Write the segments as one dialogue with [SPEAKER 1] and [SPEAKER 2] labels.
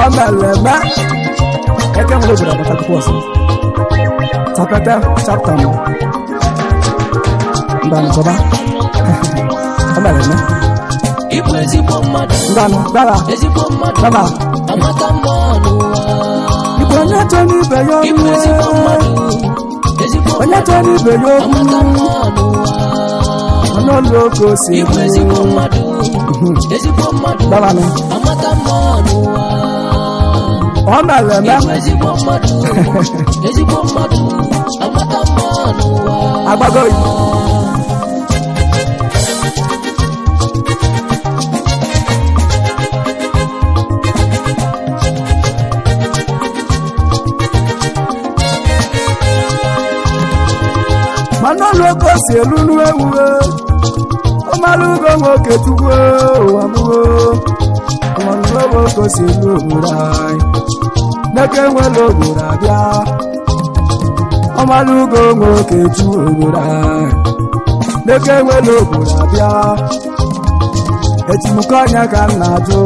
[SPEAKER 1] Ọ mere eme. Eke nwere obodo agbata akwụkwọ ọzọ. Tapete chapta m. Mbanụ kọba. Ọ mere eme.
[SPEAKER 2] Ịbụ ezigbo mmadụ.
[SPEAKER 1] Mbanụ dara.
[SPEAKER 2] Ezigbo mmadụ.
[SPEAKER 1] Daba.
[SPEAKER 2] Amaka mma n'ụwa.
[SPEAKER 1] Igwe onye chọrọ ibe ya
[SPEAKER 2] Ịbụ
[SPEAKER 1] ọnụ.
[SPEAKER 2] ezigbo mmadụ. Ezigbo
[SPEAKER 1] Onye
[SPEAKER 2] mmadụ.
[SPEAKER 1] chọrọ ibe ya okwu.
[SPEAKER 2] Amaka mma n'ụwa.
[SPEAKER 1] Ọnụọlụ oge osi.
[SPEAKER 2] Ịbụ ezigbo mmadụ. Ezigbo mmadụ.
[SPEAKER 1] Dabanụ.
[SPEAKER 2] Amaka mma n'ụwa.
[SPEAKER 1] Ọ mere eme.
[SPEAKER 2] Ịbụ ezigbo mmadụ. Ezigbo mmadụ. Amaka mma n'ụwa.
[SPEAKER 1] Agbago. Mana ọlụ oke osi elu n'ewu ọmalụ ugo nwoke chukwu ụwa mụgo ọmalụ oke osi elu obodo anyị n'eke nwere obodo abịa ọmalụ ugo nwoke chukwu obodo anyị n'eke nwere obodo abịa etimụkọ ọnya ka m na-ajụ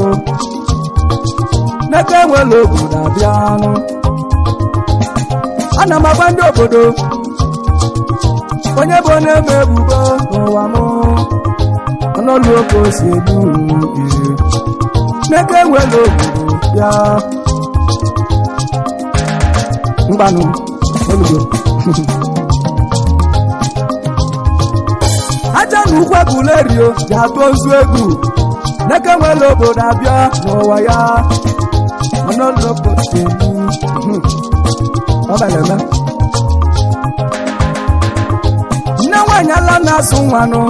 [SPEAKER 1] n'eke nwere obodo abịa nụ ana m agwa ndị obodo onye bụ onye ma ebubo n'ụwa m ọnụọlụ oke osi egbu n'eke nwere obodo bịa mgbanụ olugo aja na ukwu egwulerio ji atụ ozu egwu n'eke nwere obodo abịa n'ụwa ya ọnụọlụ oke osi egbu ọ bịara eme. Nne nwaanyị ala na-asụ nwanụ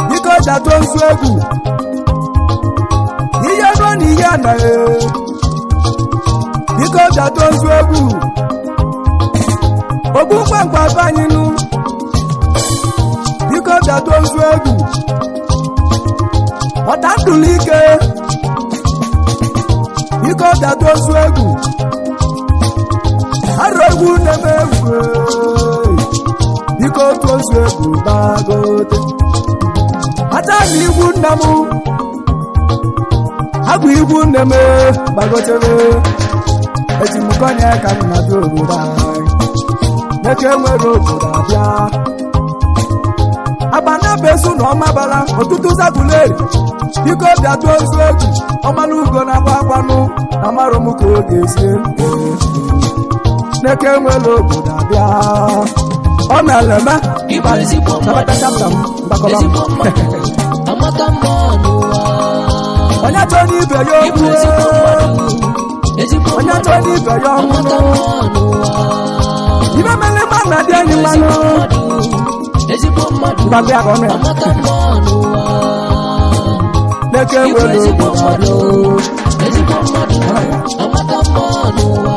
[SPEAKER 1] biko jatụọ nzu egwu ihe ruo na ihe anaghị biko jatụọ nzu egwu ogbu ngwangwa be anyị nụ biko jatụọ nzu egwu ọta ndụlụ ike biko jatụọ nzu egwu arụ egwu na-eme egwu ee. Biko tụọ nzu egwu gbagote ata na igwu nna m agụ igwu nne m gbagotere ejimụkọnya ka m na-abịa obodo anyị neke nwere obodo abịa agbana bezu na ọmabala ọtụtụ zaguleri biko bịa tụọ nzu egwu ọmalụ ugo na-akwa akwanụ na marụ m ka ọ ga-esi neke nwere obodo abịa ọ mere eme.
[SPEAKER 2] Ịbụ ezigbo mmadụ.
[SPEAKER 1] Nabata chapta m mgbakọba m.
[SPEAKER 2] Ezigbo mmadụ. Amaka mma n'ụwa.
[SPEAKER 1] Onye chọrọ ibe ya
[SPEAKER 2] Ịbụ
[SPEAKER 1] okwu
[SPEAKER 2] ezigbo mmadụ. Ezigbo
[SPEAKER 1] onye
[SPEAKER 2] mmadụ.
[SPEAKER 1] chọrọ ibe ya
[SPEAKER 2] Amaka
[SPEAKER 1] ọnwụnụ
[SPEAKER 2] mma n'ụwa.
[SPEAKER 1] ibe mere mma na dị anyị mmanụ
[SPEAKER 2] Ezigbo mmadụ.
[SPEAKER 1] mgbagbe ya ka ọnụ ya
[SPEAKER 2] Amaka mma n'ụwa.
[SPEAKER 1] n'eke
[SPEAKER 2] Ịbụ
[SPEAKER 1] nwere
[SPEAKER 2] ezigbo
[SPEAKER 1] obodo
[SPEAKER 2] mmadụ. Ezigbo mmadụ. Amaka mma n'ụwa.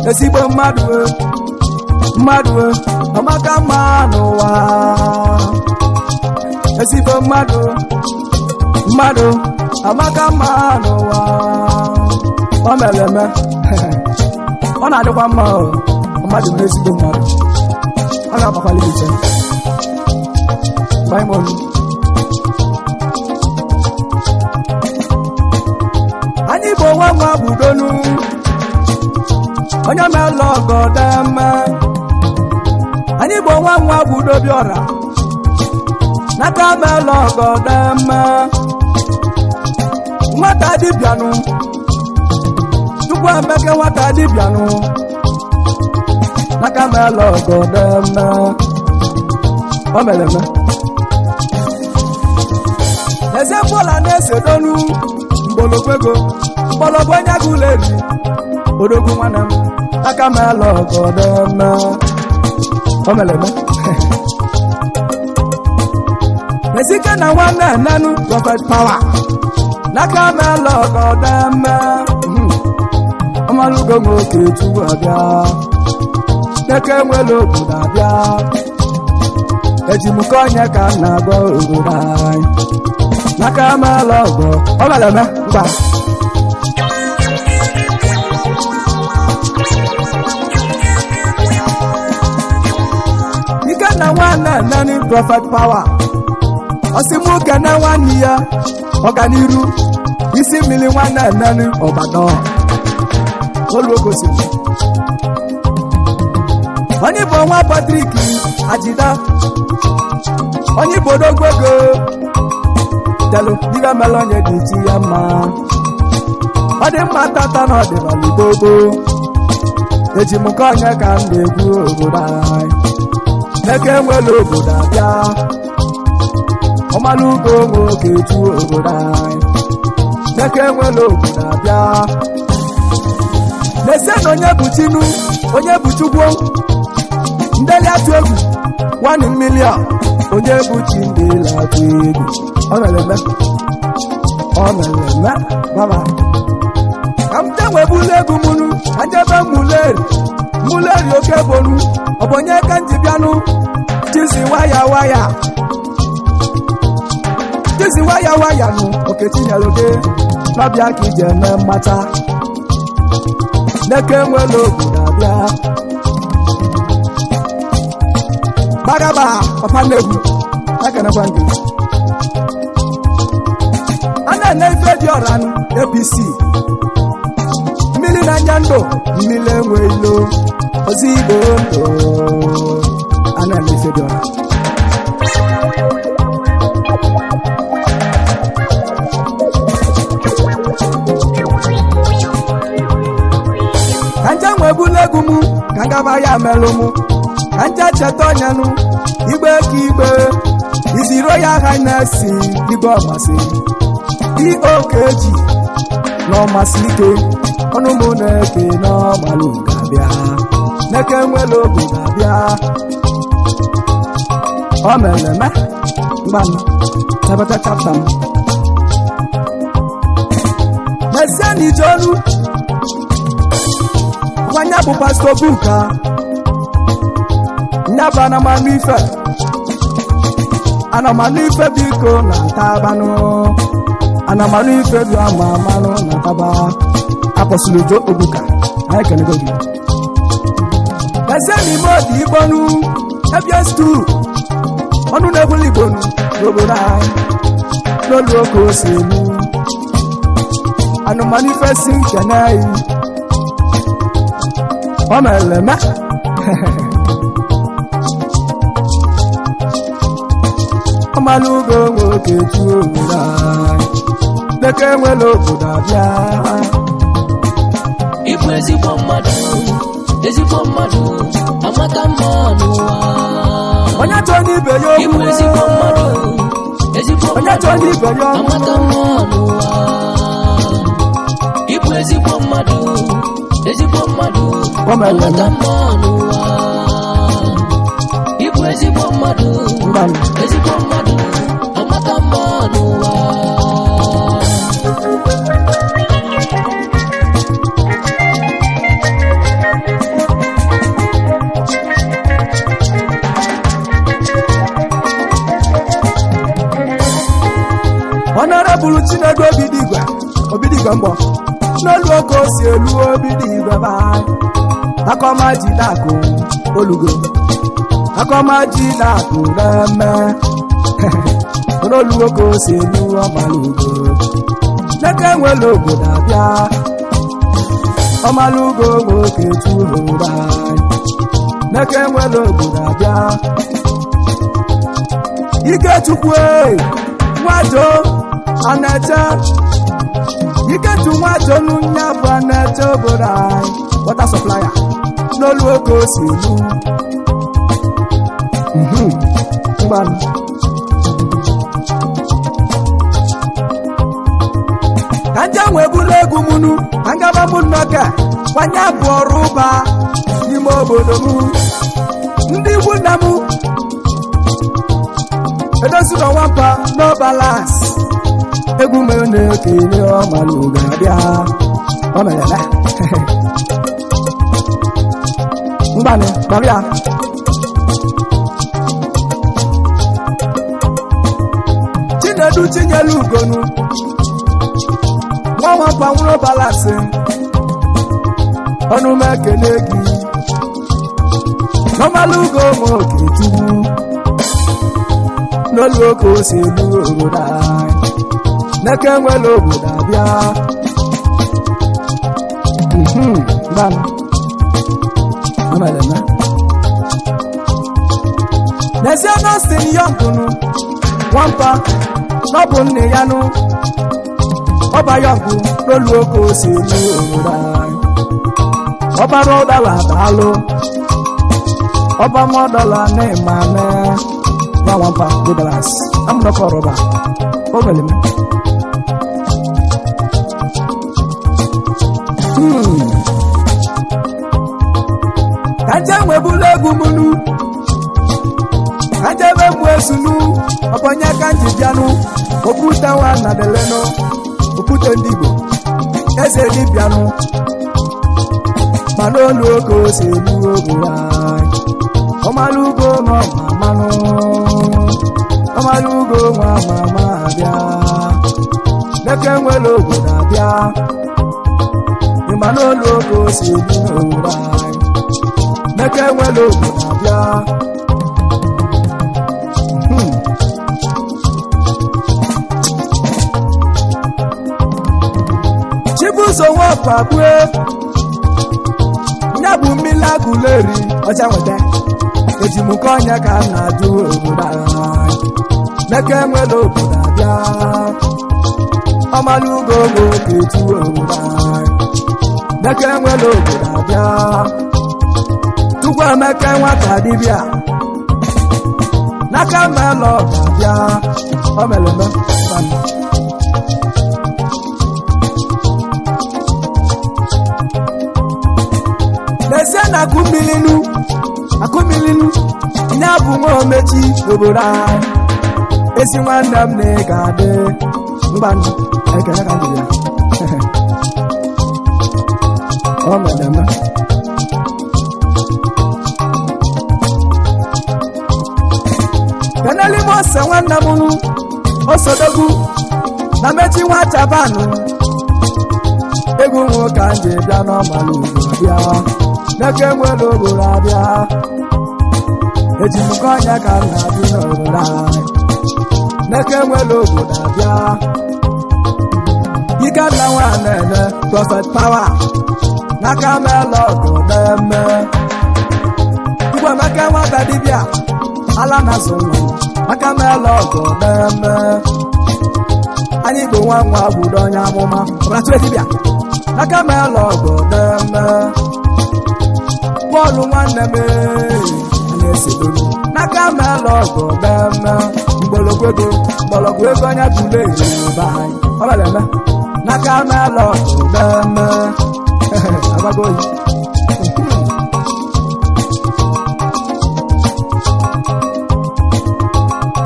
[SPEAKER 1] Ezigbo mmadụ e, mmadụ e, amaka mma n'ụwa ezigbo mmadụ mmadụ amaka mma n'ụwa ọ mere eme ọ na-adịkwa mma o, mmadụ bụ ezigbo mmadụ ọ ga-agbakwala iche. Baịbụl anyị bụ nwa nwa budonu onye melụ ọgọ deme anyị bụ nwa nwa budobiọra n'aka melụ ọgọ deme nwata dibịanụ tupu emeke nwata dibịanụ n'aka melụ ọgọ deme o mere eme eze bọla na-esedonu mgbọlọgwụ ego mgbọlọgwụ onye agụleri odogwu nwanne m aka m alụ ọgọ deme o mere eme mesike na nwanne nanu prophet power n'aka m alụ ọgọ deme ọmalụgo nwoke chukwu abịa n'eke nwere obodo abịa ejimụkọ onye ka m na-agwa obodo anyị n'aka m alụ ọgọ o mere eme mgba. nwanne nene Prophet Power, ọsị mụ kene nwanne ya ọganiru isi mmiri nwanne nene ọbadọ olu okosiri. Onye bụ nwa Patrik Ajida, onye Igbo dogbogo telu ibe mele onye dị chi ya mma. Ọ dị mma tata na ọdịnala gbogbo eji m nke onye ka m na-egwu obodo anyị n'eke nwere obodo abịa ọmalụgo nwoke chu obodo anyị n'eke nwere obodo abịa na-ese na onye bụ chinu onye bụ chukwu ndeli atụ egwu 1 million onye bụ chi ndeli atụ egwu. Ọ mere eme, ọ mere eme baba. Ka m tenwe bulu egwu mụnụ ka njebe muleri muleri oke bonu ọ bụ onye ka nji bịanụ chizi waya waya chizi waya waya nụ okechinyere oke n'ọbịa ka ije eme mmata n'eke nwere obodo abịa gbagaba papa nnegwu ekenekwa gị. A na-ene ife dị ọranụ APC mmiri na-anya ndụ mmiri enwe ilo ozi igbo ndụ a na-ene ife dị ọra. Ka nje nwee bulu egwu mụ ka ngaba ya melụ mụ ka nje cheta onyenụ igbe ka igbe izi Royal Highness igwe ọmasị eokg na ọmasị ike ọnụ mụ na-eke n'ọgbalụ ga-abịa n'eke nwere obi ga-abịa ọ mere eme mgbanụ tabata chapta m mezie na ijolu nwanya bụ pastọ Buka nyaba na mmanụ ife anamanụ ife biko na ntabanụ anamanụ ife bi ama amanụ na ntaba apọsụlụ jo Obuka anyị kenego gị. Eze n'ime odi igbonu ebie stu ọnụ na-egbuli igbonu n'obodo anyị n'olu oke ose elu anụmanụ ife si nke na-eyi ọ mere eme. Ọmalụgo nwoke tuo obodo anyị leke nwere obodo abịa.
[SPEAKER 2] Ịbụ ezigbo mmadụ, ezigbo mmadụ, amaka mma n'ụwa.
[SPEAKER 1] Onye chọọ n'ibe ya
[SPEAKER 2] Ịbụ
[SPEAKER 1] okwu
[SPEAKER 2] ezigbo mmadụ, ezigbo
[SPEAKER 1] onye chọọ
[SPEAKER 2] mmadụ,
[SPEAKER 1] n'ibe ya okwu
[SPEAKER 2] amaka mma n'ụwa. Ịbụ ezigbo mmadụ, ezigbo mmadụ,
[SPEAKER 1] O mere eme.
[SPEAKER 2] amaka mma n'ụwa. Ịbụ ezigbo mmadụ,
[SPEAKER 1] mgbanụ
[SPEAKER 2] ezigbo mmadụ, amaka mma n'ụwa.
[SPEAKER 1] Honorable Chinedu Obidigwe Obidigwe mgbọ n'olu oke o si elu Obidigwe ba akọma jide akụ olugo akọma jide akụ na-eme n'olu oke o si elu ọmalugo n'eke nwere obodo abịa ọmalugo nwoke tuoba n'eke nwere obodo abịa Ikechukwu e nwajo anaeche Ikechu nwajo n'nya bụ anaeche obodo anyị water supplier n'olu oke o si elu. Mgbanụ ka nje nwee bulu egwu mụnụ ka ngaba mụ nnọka kwanye bụ ọrụ ụba n'ime obodo m ndị ikwu nna m edozila nwampa no balance egwu m na-ekele ọmalụ ga-abịa ọ mere eme. Mgbanụ gbabịa Chinedu Chinyelu Ugonu nwa nwampa nwụrụ balansị ọnụ m ekele gị n'ọmalụ ugo m okechukwu. n'olu oke ose elu obodo anyị n'eke nwere obodo abịa. Mbanụ amaleme n'ezie nọstin yọngụnụ nwampa n'ọbụ nne ya nụ ọba yọngụ n'olu oke ose elu obodo anyị ọbara ụdara daalụ ọba mọdọla na-eme ame ya nwampa good balance amụnọkọ rọba o mere m. Ka nje nwebulu egwu mụnụ ka nje ebe mụ esunu ọbọnye ka nji bịanụ okwute nwa na delenụ okwute ndị Igbo eze dibịanụ mana olu oge ose elu obodo anyị ọmalụgo nọ mamanụ ọmalụgo nwa mama abịa leke nwere obodo abịa ịma n'olu oge ose elu n'obodo anyị leke nwere obodo abịa. Chibuzo nwapakwe ya bụ mmiri agụleri ọcha nweta ejimụka ọnya ka a na-ajụ obodo anyị meke nwere obodo abịa ọmalụgo nwoke tu obodo anyị meke nwere obodo abịa tukwu emeke nwata dibịa n'aka melọ ga-abịa omeleme. N'ezie na akụmilinu akụmilinu ya bụ nwa omechi obodo anyị ezi nwanne m na ị ga-adị mgbanụ ekele ka njiri ya ọ mere eme. Kenelu ime ose nwanne m osodogwu na mechi nwa chabanụ egwu nwoke a ji bịa n'ọmalụ ugbo bịa n'eke nwere obodo abịa ejimụka ọnya ka m na-adị n'obodo anyị n'eke nwere obodo abịa ike nna nwa na-eme prọfet pawa n'aka melọgụ na-eme igwe maka nwata dibịa ala na-azụ nwa aka melọgụ na-eme anyị bụ nwa nwa gwudo onye amụma ọbara dibịa n'aka melọgụ na-eme bọọlụ nwanne m na-esedolu n'aka melọgụ na-eme mgbọrọgwụ ego mgbọrọgwụ ego onye bụla ebe anyị ọbara eme n'aka melọgụ na-eme agbago oyi.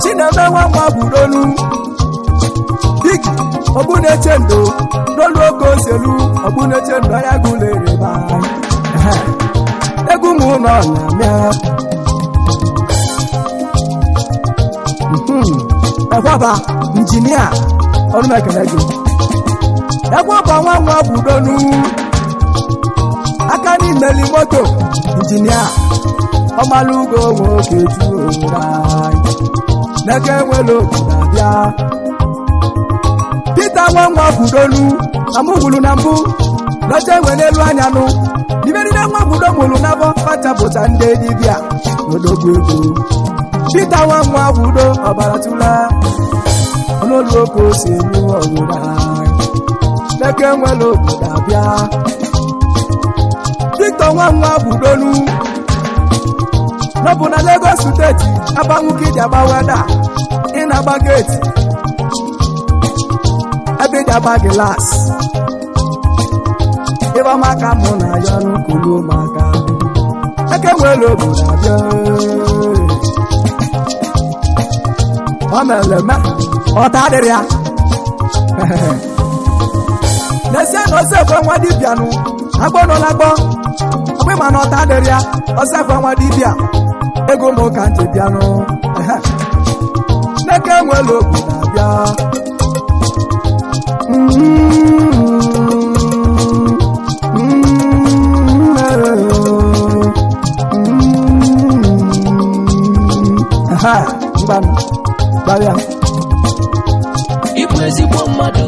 [SPEAKER 1] Chineme nwa nwa gwurolu bigi ọgbụna-eche ndo n'olu oge ozelu ọgbụna-eche ndo ya gụlere be anyị egwu m ụlọ na-amịa ekwaba injinia ọrụ m ekele gị ekwaba nwa nwa gwurolu aka n'imeli moto injinia ọmalụgo nwoke juo anyị n'eke nwere obodo abịa Pita nwa nwa kwudolu amụgwulu na mbụ n'oche nwe n'elu anya nụ imeride nwa kwudo nwụrụ n'abọ kpachapụta ndị dibịa n'odogwu ego Pita nwa nwa kwudo ọbara tụla n'olu oke ose elu obodo anyị n'eke nwere obodo abịa Victor nwa nwa kwudolu n'ọbụ na Lagos steeti agbanwuke iji agba weda ị na-agba geeti ebe iji agba gịlas ịbama ka mụ na ya n'ukulu maka eke nwere obodo abịa ọ mere eme ọta adịrị ya n'ezie na osekwe nwa dibịa nụ agbọ nọ n'agbọ ọgbị ma na ọta adịrị ya osekwe nwa dibịa ego m ka nji bịanụ n'eke nwere obodo abịa mgbanụ. Gbarịa.
[SPEAKER 2] Ịbụ ezigbo mmadụ,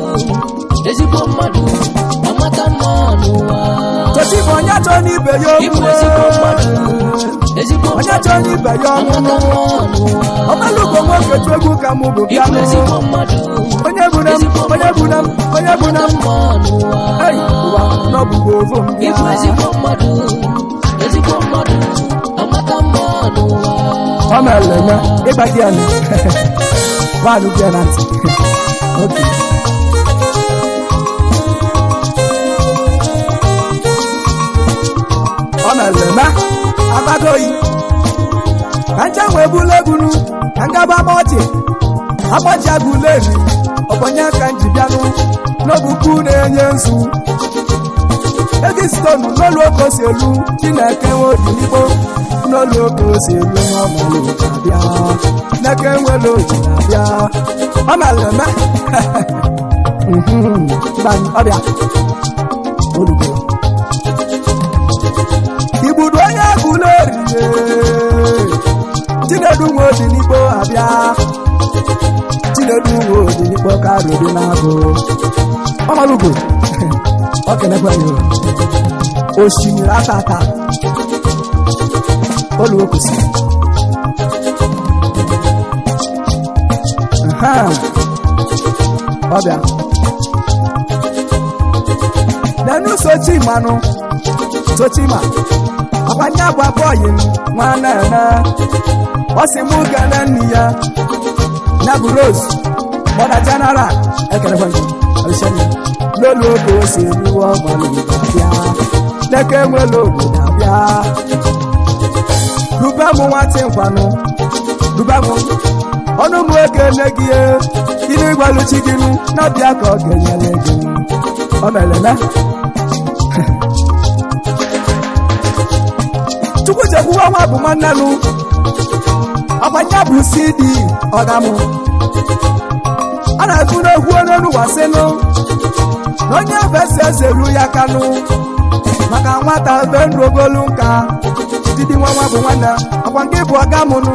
[SPEAKER 2] ezigbo mmadụ amaka mma n'ụwa.
[SPEAKER 1] Tochi bụ onye chọrọ n'ibe ya
[SPEAKER 2] Ịbụ
[SPEAKER 1] omume.
[SPEAKER 2] ezigbo mmadụ, ezigbo
[SPEAKER 1] Onye
[SPEAKER 2] mmadụ
[SPEAKER 1] chọrọ n'ibe ya
[SPEAKER 2] amaka
[SPEAKER 1] ọnwụnụ.
[SPEAKER 2] mma n'ụwa.
[SPEAKER 1] Ọmalụgo nwoke tụ egwu ka mụ bụ
[SPEAKER 2] Ịbụ
[SPEAKER 1] bịanụ.
[SPEAKER 2] ezigbo mmadụ,
[SPEAKER 1] Onye bụ na m, onye bụ na m, onye bụ na
[SPEAKER 2] amaka
[SPEAKER 1] m.
[SPEAKER 2] mma n'ụwa.
[SPEAKER 1] Ei, ụwa n'ọbụgo ovu m
[SPEAKER 2] Ịbụ
[SPEAKER 1] bịa.
[SPEAKER 2] ezigbo mmadụ, ezigbo mmadụ amaka mma n'ụwa.
[SPEAKER 1] Ọ mere eme ịgba gị ya nụ. Nwaanyị bịa na ntị. Okay. Ọ mere eme agbago oyi ka nche wee bulu egwunu ka ngaba amọchị amọchị agụla eri ọbọnye ka nji bịanụ n'obuku na-enye nzu egistonu n'olu oke osi elu Chineke nwe obiligbo n'olu oke osi elu n'ọmalụ abịa n'eke nwere oji na-abịa ọ mere eme. Ọbịa olugbo igbudu onye agụla erie Chinedu nwe obiligbo abịa. Chinedu nwe obiligbo karịrị n'agụ ọmalụgo ọ kenekwa ya osimiri ata ata oluo kwesịrị. Ọbịa nenu sochimanụ sochima akwanye bụ abụọyị m nwa na-eme ọ sị mụ gana nne ya ya bụ Rose mọda jeneral ekerekwa gị ọlịshenye n'olu oge o si eluwe ọgbalụ abịa n'eke nwere obodo abịa dube m nwatị nkwanụ dube m ọnụ m ekele gị ịnụ ịgwaluchi gị nụ n'ọbịa ka ọ ga-enyere gị o mere na Chukwu jekwuwa nwa bụ nwanne nụ ọkwanye bụ cd ọgamụ a na-ekwu n'okwu n'elu wasịnụ na onye fesa ezeru ya kanụ maka nwata be ndụ ogolu nka didi nwa nwa bụ nwanne ọkwa nke bụ ọga mụnụ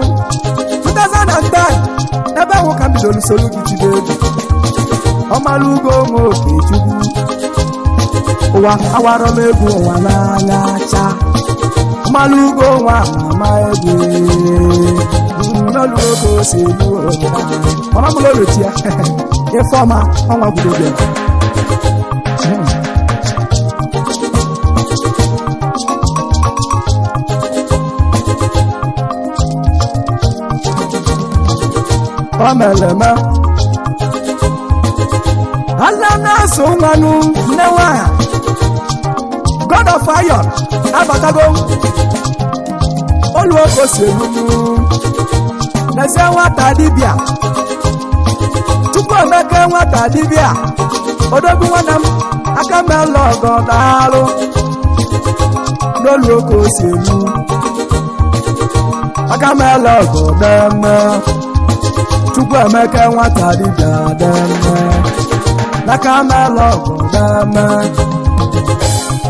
[SPEAKER 1] 2010 ebe ahụ ka m bidoro soro gị tibe egwu ọmalụgo nwe Okechukwu ụwa awarọ m egwu ụwa n'anya cha ọmalụgo nwa ama egwu n'olu oge ose egwu obodo anyị mama m lolo chi ya ifeọma ọnwa gwuru oge. O mere eme ala na-asụ nwanụ nne nwanyị God of Iron abatago olu oge si elunu n'ezie nwata dibịa tupu emeke nwata dibịa odogwu nwanne m aka mela ọgọ daalụ n'olu oke osi elu aka mela ọgọ deme tupu emeke nwata dibịa deme n'aka mela ọgọ deme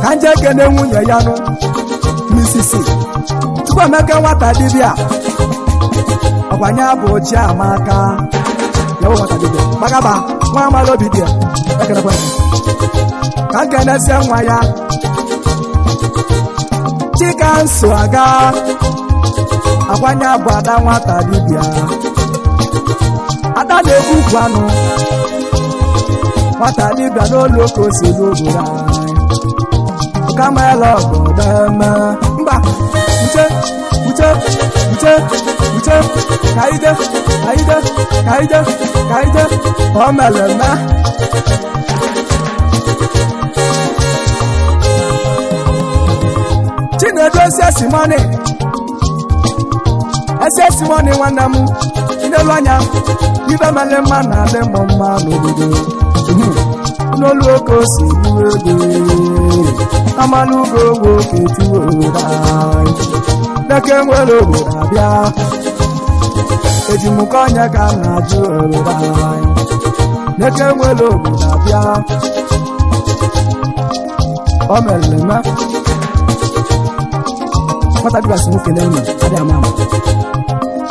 [SPEAKER 1] ka nje kene nwunye ya nụ misisi tupu emeke nwata dibịa ọkwanye bụ Chiamaka ya bụ nwata dibịa gbagaba nwa amala obi dibịa ekenekwa gị ka nkenesie nwa ya Chika nso aga akwanye bụ ada nwata dibịa ada na-egbu anụ nwata dibịa n'olu oke osi n'obodo anyị kamela ọgọdeme mba uche uche uche uche kaide kaide kaide kaide o mere eme. Chinedu esesimoni esesimoni nwanne m n'elu anya ibe mere mma na adị m mma n'obodo n'olu oke osi gbuo ego amalugo nwoke tuwo anyị n'eke nwere obodo abịa ejimụka onye ka m na-ajụ obodo anyị n'eke nwere obodo abịa o mere eme nwata dibịa sị m kelee unu adịghị ama ama.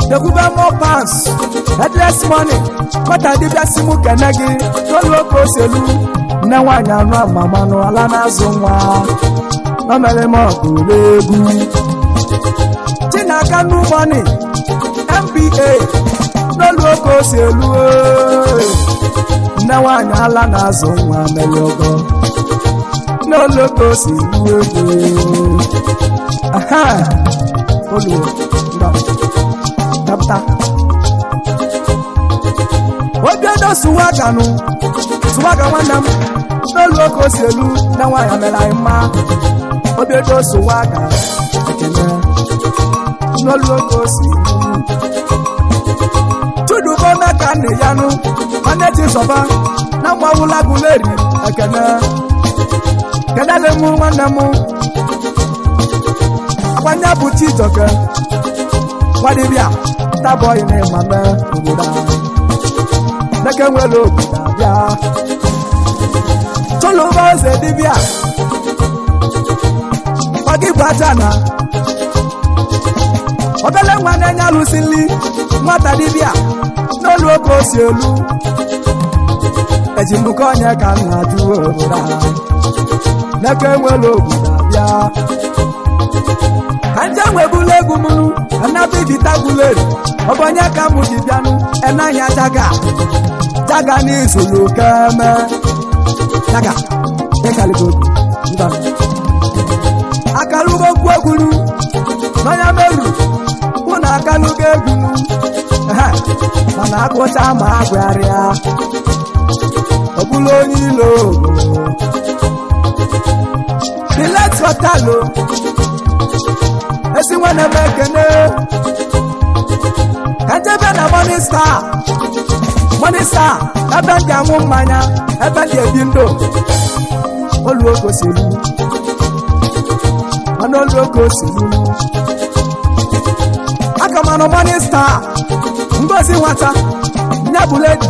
[SPEAKER 1] Tekwube more pounds, headless money. Nwata dibịa si mụ kene gị n'olu oke oselu. Nne nwaanyị anụ amamanụ ala na-azụ nwa o mere m ọgụ n'egwu. Chinaka new money MBA n'olu oke oselu ee. Nne nwaanyị ala na-azụ nwa mere ọgọ n'olu oke oselu egwu. Aha olu ndọ dapụta Obiado suwaganụ suwaga nwanne m n'olu oke osi elu na nwaanyị mere anyị mma. Obiado suwaga ekene n'olu oke osi elu. Chudubo meka nne ya nụ nwanne Chizọba na mgbawụlaguleri ekene kenele mụ nwanne m akwanye bụ Chijioke nwadibịa tabọyị na ịmame obodo anyị neke nwere obodo abịa chụlụba eze dibịa ọgịbụ aja na obele nwa na-enye alụsị nli nwata dibịa n'olu oke osi elu eji mbukọ onye ka m na-ajụ obodo anyị neke nwere obodo abịa ka nje nwebula egwu m anabiditaguleri ọ bụ onye ka mụ ji bịanụ enanya jaga jaga n'izulu keme jaga ịkaligogo mba akalugo okwu egwuru n'onye meru mụ na akalugo egwuru. Ehe, mana agụcha ma agụgharịa ọ bụla onye ilo obodo the late hotel esi nwanne m ekene ka njebe na Morning Star. Morning Star ebe ndị aṅụ mmanya ebe ndị ebi ndụ olu okosilu mana olu okosilu aka manụ Morning Star ngozi nwata nya bụ lady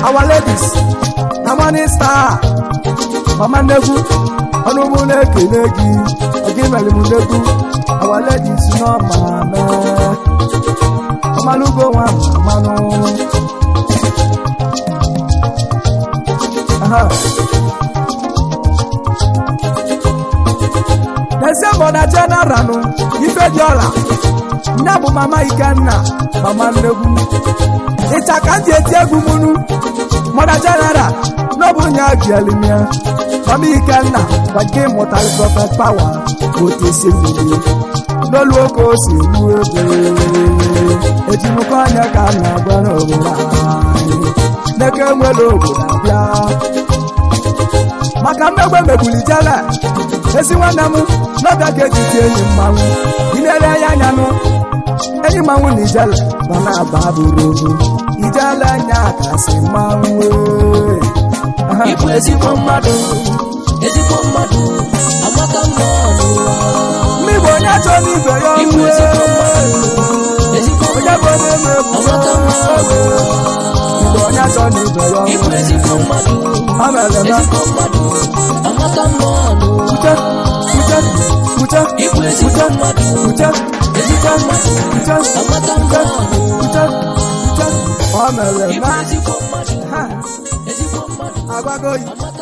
[SPEAKER 1] our ladies na Morning Star mama nnegwu ọnụ mụ na-ekele gị ọgị mere m nnegwu our ladies nọ ma mee ọmalụgo nwa mmanụ. Aha. N'ezie mọda general nụ ife dị ọla nne bụ mama Ikenna mama nnegwu ịcha ka m ji eti egwu mụnụ mọda general n'ọbụ nya jielimia mama Ikenna gbaje mụtara prophet power otu esi mmiri n'olu oke o si elu ego ejimụkọ anya ka m na-agwa n'obodo anyị n'eke nwere obodo abịa maka mmegbe megbuli jele ezi nwanne m n'ọbịa ka eji tie enyi mmanwụ ilele ya anya nụ enyi mmanwụ na ijele ma na-aba bụrụ ogu ijele nya kasị mmanwụ ee. Aha.
[SPEAKER 2] Ịbụ ezigbo mmadụ, ezigbo mmadụ, amaka mma n'ụwa.
[SPEAKER 1] Mmigbo onye chọrọ n'ibe ya
[SPEAKER 2] Ịbụ
[SPEAKER 1] ọnwụ
[SPEAKER 2] ezigbo mmadụ, ezigbo
[SPEAKER 1] onye
[SPEAKER 2] mmadụ,
[SPEAKER 1] bụ onye na-ebu
[SPEAKER 2] amaka mma n'ụwa.
[SPEAKER 1] Igbo onye chọrọ n'ibe ya ọnwụ
[SPEAKER 2] Ịbụ ezigbo mmadụ,
[SPEAKER 1] ha mere na
[SPEAKER 2] ezigbo mmadụ, amaka mma n'ụwa.
[SPEAKER 1] uche uche uche
[SPEAKER 2] Ịbụ ezigbo mmadụ,
[SPEAKER 1] uche
[SPEAKER 2] ezigbo mmadụ,
[SPEAKER 1] uche
[SPEAKER 2] amaka mma n'ụwa.
[SPEAKER 1] uche uche ọ mere
[SPEAKER 2] Ịbụ
[SPEAKER 1] na
[SPEAKER 2] ezigbo mmadụ,
[SPEAKER 1] ha
[SPEAKER 2] ezigbo mmadụ,
[SPEAKER 1] agwago yi
[SPEAKER 2] amaka